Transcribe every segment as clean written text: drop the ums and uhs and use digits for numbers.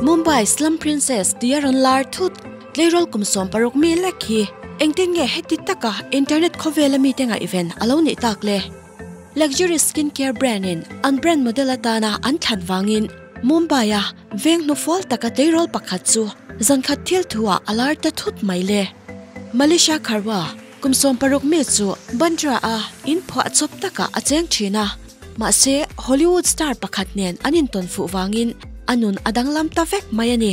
Mumbai Slum Princess tia rawn lar thut tleirawl kum 16 mi lek hi engtin nge heti taka internet khawvela mite ngaihven a lo nih tak le? Luxury skincare brand in an brand model atana an thlan vangin Mumbai-a veng hnufual taka tleirawl pakhat chu zankhat thil thuah a lar ta thut mai le. Malisha Kharwa kum 16 mi chu Bandra-a in phuahchawp takah a cheng thin a, mahse Hollywood star pakhat nen an intawn fuh vangin a nun a danglam ta vek mai a ni.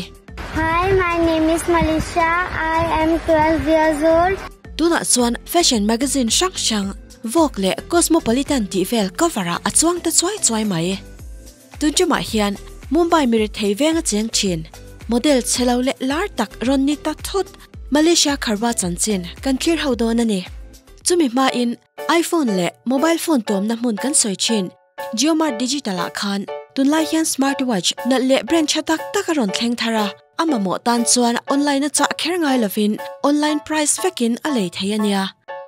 Hi, my name is Malisha. I am 12 years old. Tunah chuan fashion magazine hrang hrang, Vogue leh Cosmopolitan tih vel cover-ah a chuang ta chuai chuai mai. Tun ṭumah hian Mumbai mirethei venga cheng ṭhin, model chhe lo leh lar tak rawn ni ta thut Malaysia Kharwa chanchin kan thlir ho dawn a ni. Chumi hmain iPhone leh mobile phone tuamna hmun kan sawi ṭhin JioMart Digital-ah khan tunlai hian smartwatch nalh leh brand ṭha tak tak a rawn thleng thar a, a mamawh tan chuan online a chah kher ngai lovin online price vekin a lei thei a nia.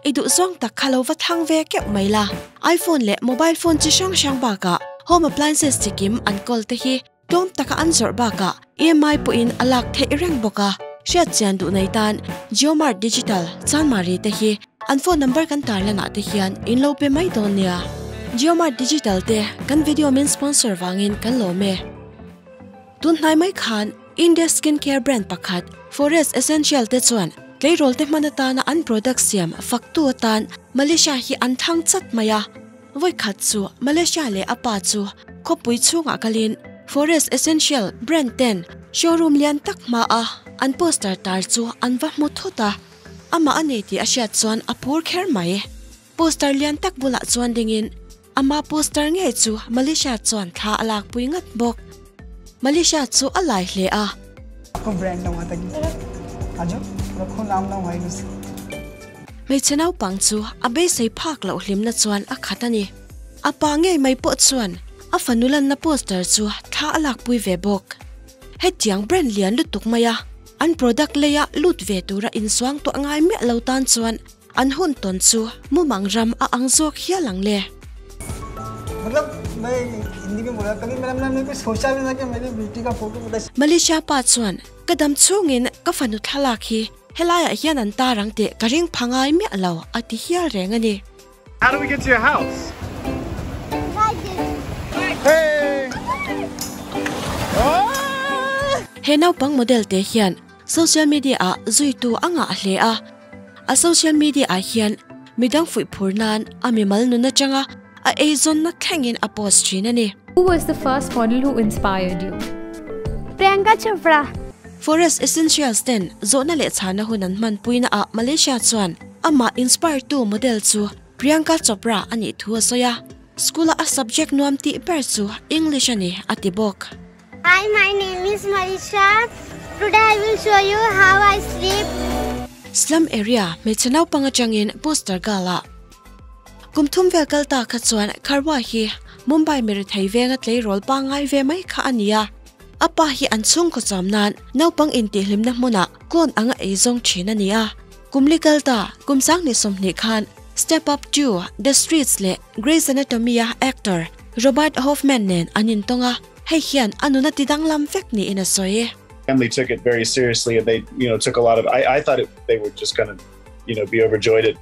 I duh zawng tak kha lo va thlang ve keuh mai la. iPhone leh mobile phone chi hrang hrang bakah home appliances chi kim an kawl te hi tlawm taka an zawrh bakah EMI pawhin a lak theih reng bawk a. Hriat chian duh nei tan JioMart Digital Chanmari te hi an phone number kan tarlanah te hian in lo pe mai dawn nia. JioMart Digital te kan video min sponsor vangin kan lawm e. Tun hnai mai khan India skincare brand pakhat Forest Essential te chuan tleirawl te hman atana an product siam faktu atan Malaysia hi an thlang chat mai a. Vawi khat chu Malaysia leh a pa chu khawpui chhungah kalin Forest Essential brand ten showroom lian tak hmaa an poster tar chu an va hmu thut a. Amah a nei tih a hriat chuan a phur kher mai. Poster lian tak bulah chuan dingin ama poster ngei chu Malaysia chuan thla a lakpui ngat bawk. Malaysia chu a lai hle a. Hmeichhe naupang chu a beisei phak loh hlimna chuan a khat a ni. A pa ngei mai pawh chuan a fanu lanna poster chu thla a lakpui ve bawk. Hetiang brand lian lutuk maia an product leia lut ve tura insuang tawh ngai miah lo tan chuan An hun tawn chu mumang ram a ang zawk hial ang le. Malaysia pa chuan, Ka dam chhungin ka fanu thlalak hi helaiah hian an tar ang tih ka ring pha ngai miah lo, a ti hial reng a ni. How do we get to your house? Hey! He naupang model te hian Social media ah zuitu a ngah hle a, a social media ah hian midang fuih phur nan a mimal nun atanga a eizawnna thlengin a post thin a ni. Who was the first model who inspired you? Priyanka Chopra. Forest Essentials ten zawhna leh chhana hun an hmanpuina ah Malaysia chuan amah inspire tu model chu Priyanka Chopra a nih thu a sawi a, school a a subject nuam tih ber chu English a ni a ti bawk. Hi, my name is Marisha. Today I will show you how I sleep. Slum area hmeichhe naupang atangin poster gala kum thum vel kal ta kha chuan Kharwa hi Mumbai mirethei venga tleirawl pangngai ve mai kha a ni a. A pa hi an chhungkaw cham nan naupang intihhlimna hmunah clone anga ei zawng thin a ni a. Kum li kal ta kum 2020 khan Step Up to The Streets leh Grey's Anatomy-a actor Robert Hoffman nen an intawng a. Hei hian a nuna ti danglam vek niin a sawi. Family took it very seriously and they you know took a lot of I I thought it they were just gonna you know be overjoyed at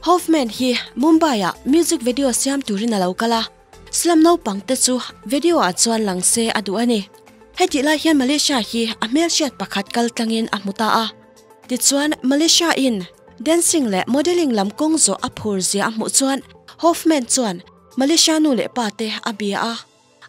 Hoffman hi Mumbai-ah music video siam turin a lo kal a, slum naupang te chu video-ah chuan lang se a duh a ni. Hetih lai hian Malaysia hi a hmelhriat pakhat kal tlangin a hmu ta a. Tichuan Malaysia-in dancing leh modelling lam kawng zawh a phur zia a hmuh chuan Hoffman chuan Malaysia nu leh pa te a bia a.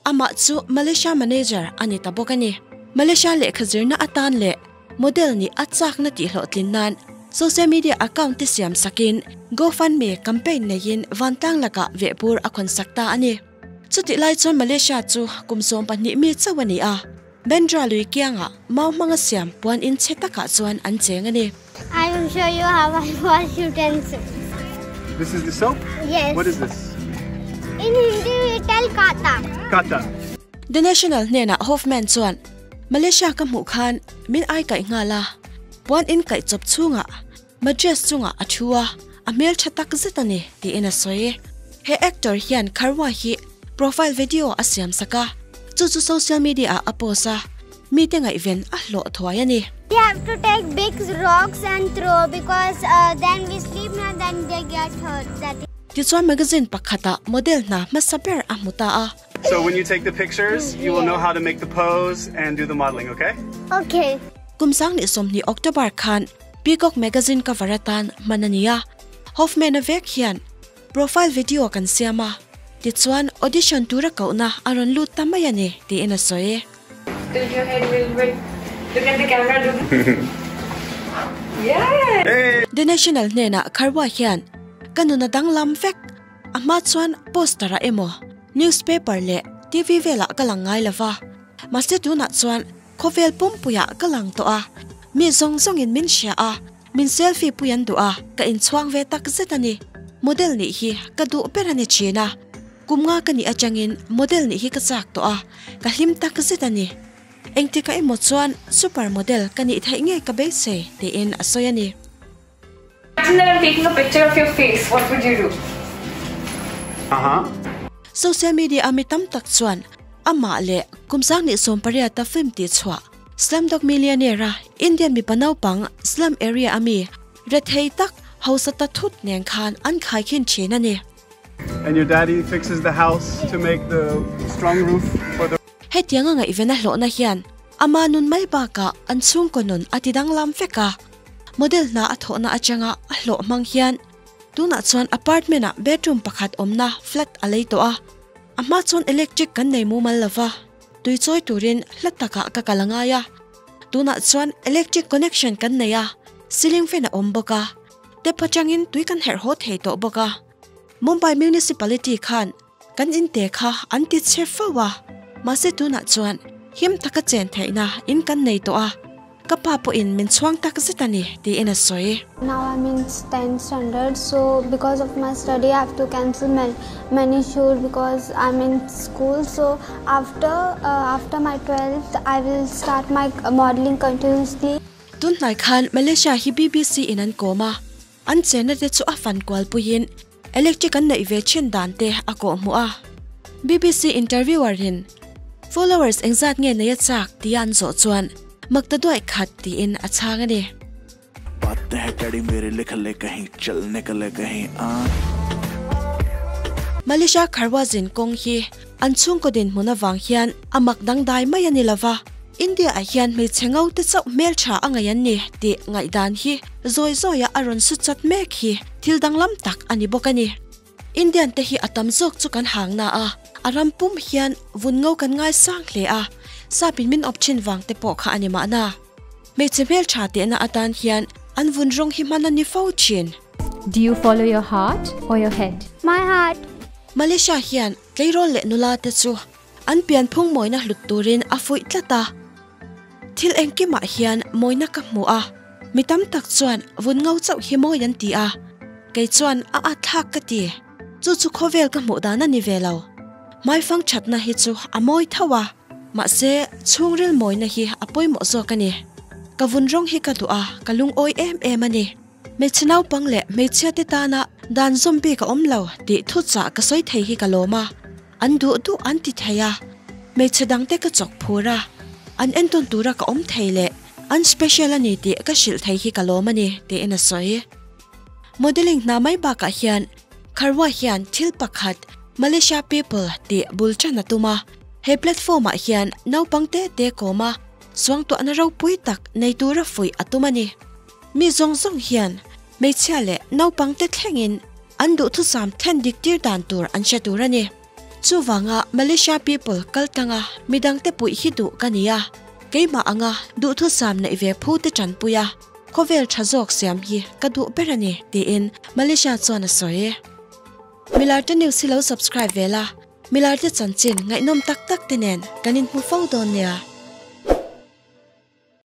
Amah chu Malaysia manager a ni ta bawk a ni. Malaysia lehkha zirna atan leh model nih a chakna tih hlawhtlin nan social media account te siam sakin GoFundMe campaign neiin vantlang lakah vehbur a khawn sak ta a ni. Chutih lai chuan Malaysia chu kum 12 mi chauh a ni a, Bandra lui kiangah mau hmanga siam puan in chhe takah chuan an cheng a ni. I will show you how I wash utensils. This is the soap? Yes. What is this? In Hindi we tell kata. Kata. The National hnenah Hoffman chuan, Malaysia ka hmuh khan min ai kaih nghal a, puan in kaih chawp chhungah mattress chungah a thu a, a hmel tha tak zet a ni, tiin a sawi. He actor hian Kharwa hi profile video a siam sak a, chu chu social media ah a post a. mite ngaihven a hlawh thuai a ni. We have to take big rocks and throw because then we sleep na then they get hurt that is. Tichuan magazine pakhatah model hna hmasa ber a hmu ta a. So when you take the pictures, you will know how to make the pose and do the modeling, okay? Okay. Kum 2020 October khan Peacock magazine cover atan hman a ni a, Hoffman-a vek hian profile video kan siam a, tichuan audition tura kohna a rawn lut ta mai a ni tiin a sawi. Tilt your head a little bit. Look at the camera do Yeah! The National hnenah Kharwa hian ka nun a danglam vek, a hma chuan poster ah emaw newspaper leh TV velah ka lang ngai lova, mahse tunah chuan khawvel pumpuiah ka lang tawh a, mi zawng zawngin min hria a, min selfie pui an duh a, ka inchhuang ve tak zet a ni. Model nih hi ka duh ber a ni thin a, kum nga ka nih atangin model nih hi ka chak tawh a, ka hlim tak zet a ni. Engtikah emaw chuan super model ka nih theih ngei ka beisei tiin a sawi a ni. Imagine that I'm taking a picture of your face, what would you do? Uh-huh. Social media a mi tam tak chuan amah leh kum 2008 a film tih chhuah Slumdog Millionaire a Indian mipa naupang slum area a mi rethei tak hausa ta thut nen khan an khaikhin thin a ni. And your daddy fixes the house to make the strong roof for the. Hetiang a ngaihven a hlawhna hian ama nun mai bakah an chhungkaw nun a ti danglam vek a. Model hna a thawhna atanga a hlawh hmang hian tunah chuan apartment ah bedroom pakhat awmna flat a lei tawh a. A hma chuan electric kan nei mumal lova, tui chawi turin hla takah ka kal a ngai a. Tunah chuan electric connection kan nei a, ceiling fan a awm bawk a, tap atangin tui kan herh haw thei tawh bawk a. Mumbai Municipality khan kan in te kha an ti chhe fo a, mahse tunah chuan him taka chen theihna in kan nei tawh a, ka pa pawhin min chhuang tak zet a ni tiin a sawi. Now I'm in 10th standard so because of my study I have to cancel many shoot because I'm in school so after after my 12th I will start my modeling continuously. Tunhnai khan Malaysia hi BBC in an kawm a, An chenna te chu a fan kual puiin electric an neih ve thin dan te a kawh hmuh a. BBC interviewer in followers engzat nge nei a chak tia an zawh chuan mak ta duaih khat tiin a chhang a ni. Malaysia Kharwazin kawng hi an chhungkaw dinhmun avang hian a mak dangdai mai a ni lova. India ah hian hmeichhe ngo te chauh hmeltha a ngaih an ni tih ngaihdan hi zawi zawia a rawn su chat mek hi thil danglam tak a ni bawk a ni. Indian te hi a tam zawk chu kan hang na a, a ram pum hian vun ngo kan ngai sang hle a, sap in min awp thin vang te pawh kha a ni mahna. Hmeichhe hmeltha tehna atan hian an vun rawng hi hman a ni fo thin. Do you follow your heart or your head? My heart. Malaysia hian tleirawl leh nula te chu An pianphung mawina hlut turin a fuih tlat a, thil engkimah hian mawina ka hmu a, mi tam tak chuan vun ngo chauh hi mawi an ti a, kei chuan a at thlak ka ti, chu chu khawvel ka hmuh dan a ni ve lo. Hmaifang thatna hi chu a mawi tho a, mahse chhungril mawina hi a pawimawh zawk a ni. Ka vun rawng hi ka duh a, ka lungawi em em a ni. Hmeichhe naupang leh hmeichhia te tana dan zawm bik a awm lo tih thuchah ka sawi thei hi ka lawm a. An duh duh an ti thei a, hmeichhe dangte ka chawk phur a, an entawn tura ka awm thei leh an special a ni tih ka hrilh thei hi ka lawm a ni, tiin a sawi. Modelling hna mai bakah hian Kharwa hian thil pakhat Malaysia People tih bul tan a tum a, he platform ah hian naupang te te kawm a, suangtuahna ropui tak nei tura fuih a tum a ni. Mi zawng zawng hian hmeichhia leh naupang te thlengin An duhthusam thlen dik tir dan tur an hre tur a ni. Chuvanga Malaysia people kal tanga midangte puih hi duh ka ni a, keimah anga duhthusam neih ve phu te tanpui a, khawvel tha zawk siam hi ka duh ber a ni, tiin Malaysia chuan a sawi. Milarte News hi lo subscribe ve la, Milarte chanchin ngaihnawm tak tak te nen kan inhmu fo dawn nia.